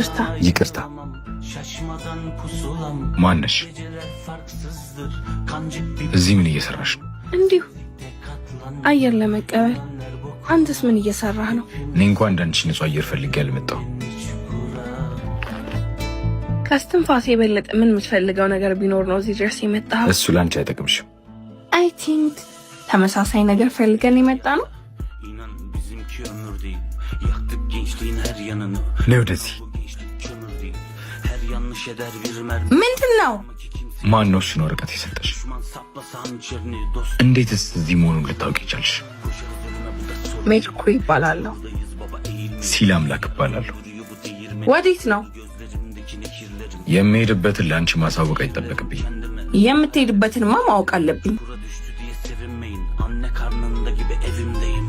ይቅርታ። ይቅርታ። ማነሽ? እዚህ ምን እየሰራሽ ነው? እንዲሁ አየር ለመቀበል። አንተስ ምን እየሰራህ ነው? እኔ እንኳን እንዳንቺ ንጹህ አየር ፈልጌ አልመጣሁም። ከስትንፋሴ የበለጠ ምን የምትፈልገው ነገር ቢኖር ነው እዚህ ድረስ የመጣኸው? እሱ ላንቺ አይጠቅምሽም። I think ተመሳሳይ ነገር ፈልገን የመጣ ነው። İnan bizimki ömür değil. Yaktık gençliğin her yanını. ነይ ወደዚህ። Bu gençlik kömür değil. Her yanlış eder bir mermi. ምንድን ነው? ማን ነው እሱን ወረቀት የሰጠሽ? Düşman saplasa hançerini dost እንዴትስ እዚህ መሆኑን ልታውቂ ቻልሽ? koşarız ölüme bu da sorun. ሜርኩሪ እባላለሁ። Buradayız baba eğilmeyiz. ሲል አምላክ እባላለሁ። Duruyor bu değirmenin. ወዴት ነው? Gözlerimdeki nehirlerin. የምሄድበትን ለአንቺ ማሳወቅ አይጠበቅብኝ። Kendime የምትሄድበትንማ ማወቅ አለብኝ። kura düştü diye sevinmeyin. Anne karnında gibi evimdeyim.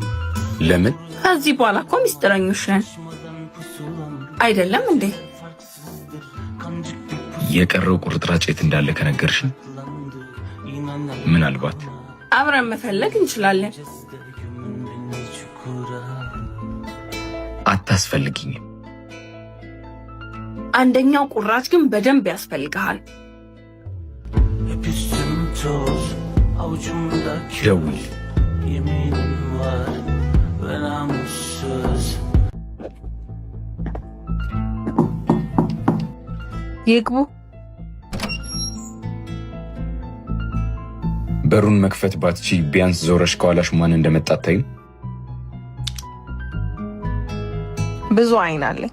ለምን? ከዚህ በኋላ እኮ ሚስጥረኞች ነን Şaşmadan pusulam አይደለም እንዴ? farksızdır. Kancık bir የቀረው ቁርጥራጭ የት እንዳለ ከነገርሽን pusulandı. İnanlar ምናልባት አብረን መፈለግ እንችላለን። de gömün beni çukura. አታስፈልጊኝም። አንደኛው ቁራጭ ግን በደንብ ያስፈልግሃል። Hep üstüm toz, avucumda kül. ደውል። Yeminim var ve namussuz. ይግቡ። በሩን መክፈት ባትቺ ቢያንስ ዞረሽ ከኋላሽ ማን እንደመጣ አታይም? ብዙ አይን አለኝ።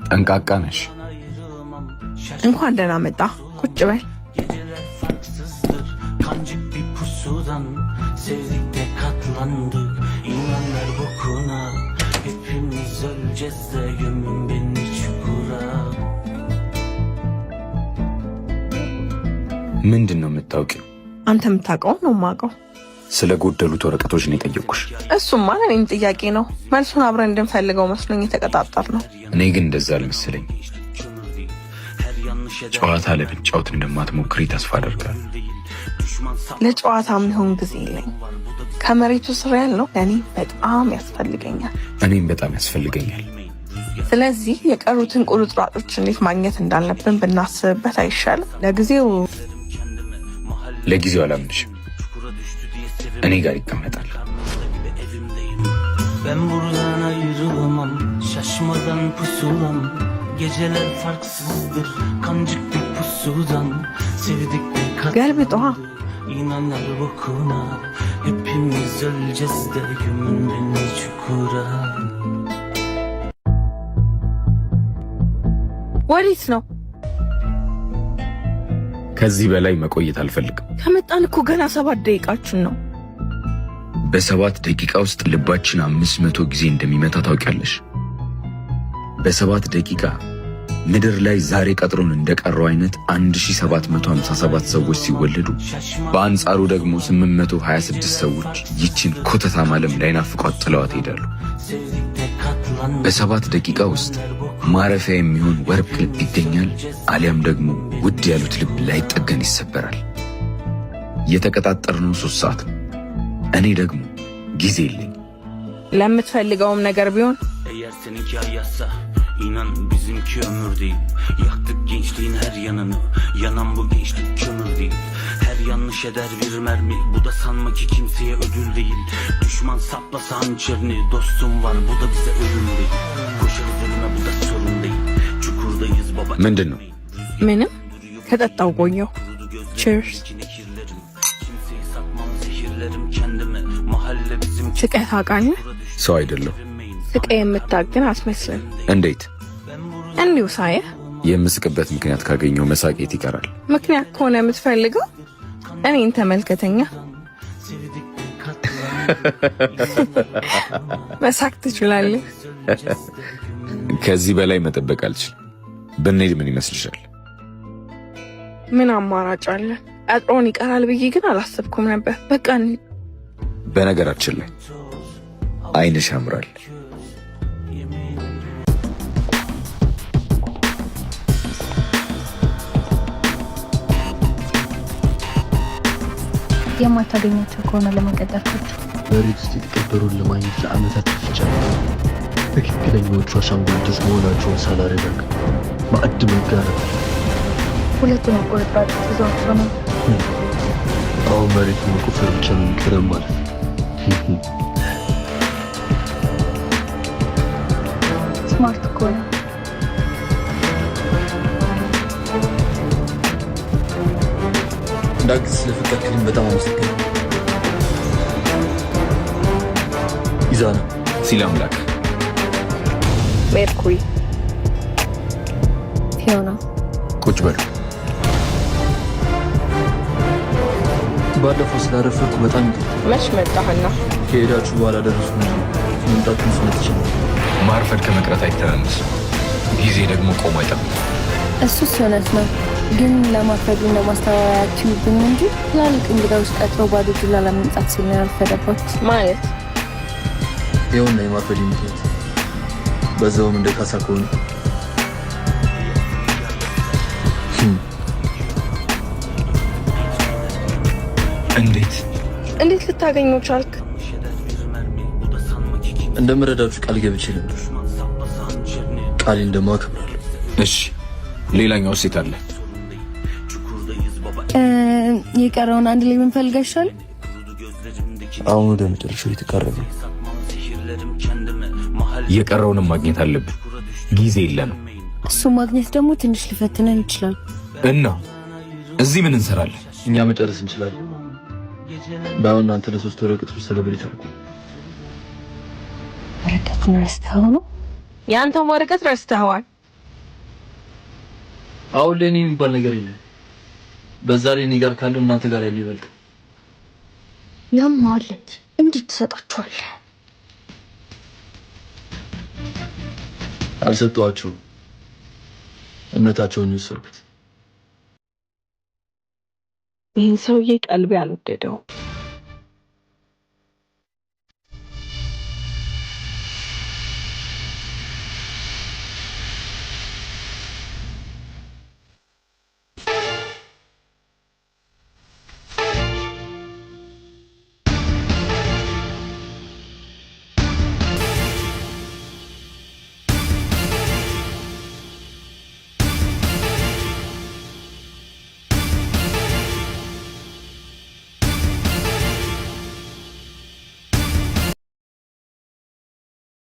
ጠንቃቃ ነሽ። Ayrılamam, እንኳን ደህና መጣ። ቁጭ በል። geceler farksızdır. Kancık bir pusudan sevdik de katlandık. İnanlar bokuna. Hepimiz öleceğiz de gömün beni çukura. ምንድን ነው የምታውቂው? አንተ የምታውቀውን ነው የማውቀው። ስለ ጎደሉት ወረቀቶች ነው የጠየቅኩሽ። እሱማ ለእኔም ጥያቄ ነው። መልሱን አብረን እንድንፈልገው መስሎኝ የተቀጣጠር ነው። እኔ ግን እንደዛ አልመሰለኝ። Kömür değil. Her yanlış eder ጨዋታ ለመጫወት እንደማትሞክሪ ተስፋ አደርጋለሁ። değil. Düşman sap ለጨዋታ የሚሆን ጊዜ የለኝም። var bu da bize ከመሬቱ ስር ያለው ለእኔ በጣም ያስፈልገኛል። እኔም በጣም ያስፈልገኛል። ስለዚህ የቀሩትን ቁርጥራጮች እንዴት ማግኘት እንዳለብን ብናስብበት አይሻልም? ለጊዜው kendime mahalle ለጊዜው አላምንሽም። çukura düştü diye sevinmeyin. እኔ ጋር ይቀመጣል። Karnında gibi evimdeyim. Ben buradan ayrılamam. Şaşmadan pusulam. Geceler farksızdır. Kancık bir pusudan. Sevdik de ገልብጧ። katlandık. İnanlar bokuna. Hepimiz öleceğiz de gömün beni çukura. ወዴት ነው? ከዚህ በላይ መቆየት አልፈልግም። ከመጣን እኮ ገና 7 ደቂቃችን ነው። በ7 ደቂቃ ውስጥ ልባችን 500 ጊዜ እንደሚመታ ታውቂያለሽ? በ7 ደቂቃ ምድር ላይ ዛሬ ቀጥሮን እንደቀረው አይነት 1757 ሰዎች ሲወለዱ በአንጻሩ ደግሞ 826 ሰዎች ይችን ኮተታም ዓለም ላይናፍቋት ጥለዋት ይሄዳሉ። Sevdik de katlandık. በ7 ደቂቃ ውስጥ ማረፊያ የሚሆን ወርቅ ልብ ይገኛል፣ አሊያም ደግሞ ውድ ያሉት ልብ ላይጠገን ይሰበራል። የተቀጣጠርነው 3 ሰዓት ነው። እኔ ደግሞ ጊዜ የለኝ። ለምትፈልገውም ነገር ቢሆን Eğer seninki ayazsa inan bizimki ömür değil. Yaktık gençliğin her yanını. Yanan bu gençlik kömür değil. Her yanlış eder bir mermi. Bu da sanma ki kimseye ödül değil. Düşman saplasa hançerini. Dostum var bu da bize ölüm değil. Koşarız ölüme bu da sorun değil. Çukurdayız baba. ምንድን ነው? ምንም ከጠጣው ቆየሁ። Kurudu Cheers. gözlerimdeki nehirlerim. Kimseyi satmam zehirlerim kendimi. Mahalle bizimki. ስቀህ ታውቃለህ? ሰው አይደለሁ። ስቀህ የምታውቅ ግን አትመስልም። እንዴት? እንዲሁ ሳየህ የምስቅበት ምክንያት ካገኘው መሳቅ የት ይቀራል? ምክንያት ከሆነ የምትፈልገው እኔን ተመልከተኛ። Sevdik de katlandık. መሳቅ ትችላለህ። ከዚህ በላይ መጠበቅ አልችልም። ብንሄድ ምን ይመስልሻል? ምን አማራጭ አለ? ቀጥሮን ይቀራል ብዬ ግን አላሰብኩም ነበር። በቃ እንሂድ። በነገራችን ላይ ዓይንሽ ያምራል። የማታገኛቸው ከሆነ ለምን ቀጠርካቸው? መሬት ውስጥ የተቀበሩን ለማግኘት ለዓመታት ለፍቻለሁ። ትክክለኛዎቹ አሻንጉሊቶች መሆናቸውን ሳላረጋግጥ ማዕድ መጋራት። ሁለቱንም ቁርጥራጮች ይዘዋቸው ነው። አሁን መሬቱን መቆፈር ብቻ ነው የሚቀረን ማለት ነው። Smart እኮ ነው። እንዳግዝ ስለፈቀድክልኝ በጣም አመሰግናለሁ። ኢዛና። ሲል አምላክ። ሜርኩሪ። ፊዮና። ቁጭ በሉ። ባለፈው ስላረፈድኩ በጣም ይቅርታ። መች መጣህና? ከሄዳችሁ በኋላ ደረሱ እንጂ መምጣቱን ስለትችል። ማርፈድ ከመቅረት አይተናነስም። ጊዜ ደግሞ ቆሞ አይጠብቅም። እሱስ እውነት ነው፣ ግን ለማርፈዱ እንደ ማስተባበያ አትዩብኝ እንጂ ትላልቅ እንግዳዎች ቀጥሮ ባዶ እጁን ላለመምጣት ሲል ነው ያረፈደባት። ማለት? ይኸውና የማርፈድ ምክንያት፣ በዛውም እንደ ካሳ ከሆነ። እንዴት? እንዴት ልታገኘው ቻልክ? Bu da sanma ki kimse እንደምረዳችሁ ቃል ገብቼ ነበር። düşman saplasa hançerini ቃሌን ደግሞ አከብራለሁ። እሺ፣ ሌላኛው ሴት አለ። Sorun değil. Çukurdayız baba. የቀረውን አንድ ላይ ብንፈልግ አይሻልም? Kurudu gözlerimdeki አሁን ወደ መጨረሻው የተቃረበ ነው። satmam zehirlerim kendimi mahalle የቀረውንም ማግኘት አለብን። ጊዜ የለንም። እሱ ማግኘት ደግሞ ትንሽ ሊፈትነን ይችላል። እና እዚህ ምን እንሰራለን? እኛ መጨረስ እንችላለን። ባይሆን እናንተ ለሶስት ወረቀቶች celebrate አድርጉ። ወረቀቱን ረስተኸው ነው? የአንተን ወረቀት ረስተኸዋል። አሁን ለእኔ የሚባል ነገር የለም። በዛ ላይ እኔ ጋር ካለው እናንተ ጋር ያለው ይበልጥ። ያማል። እንዴት ትሰጣችኋለህ? አልሰጠኋቸውም። እምነታቸውን የወሰድኩት። ይህን ሰውዬ ቀልቤ አልወደደውም።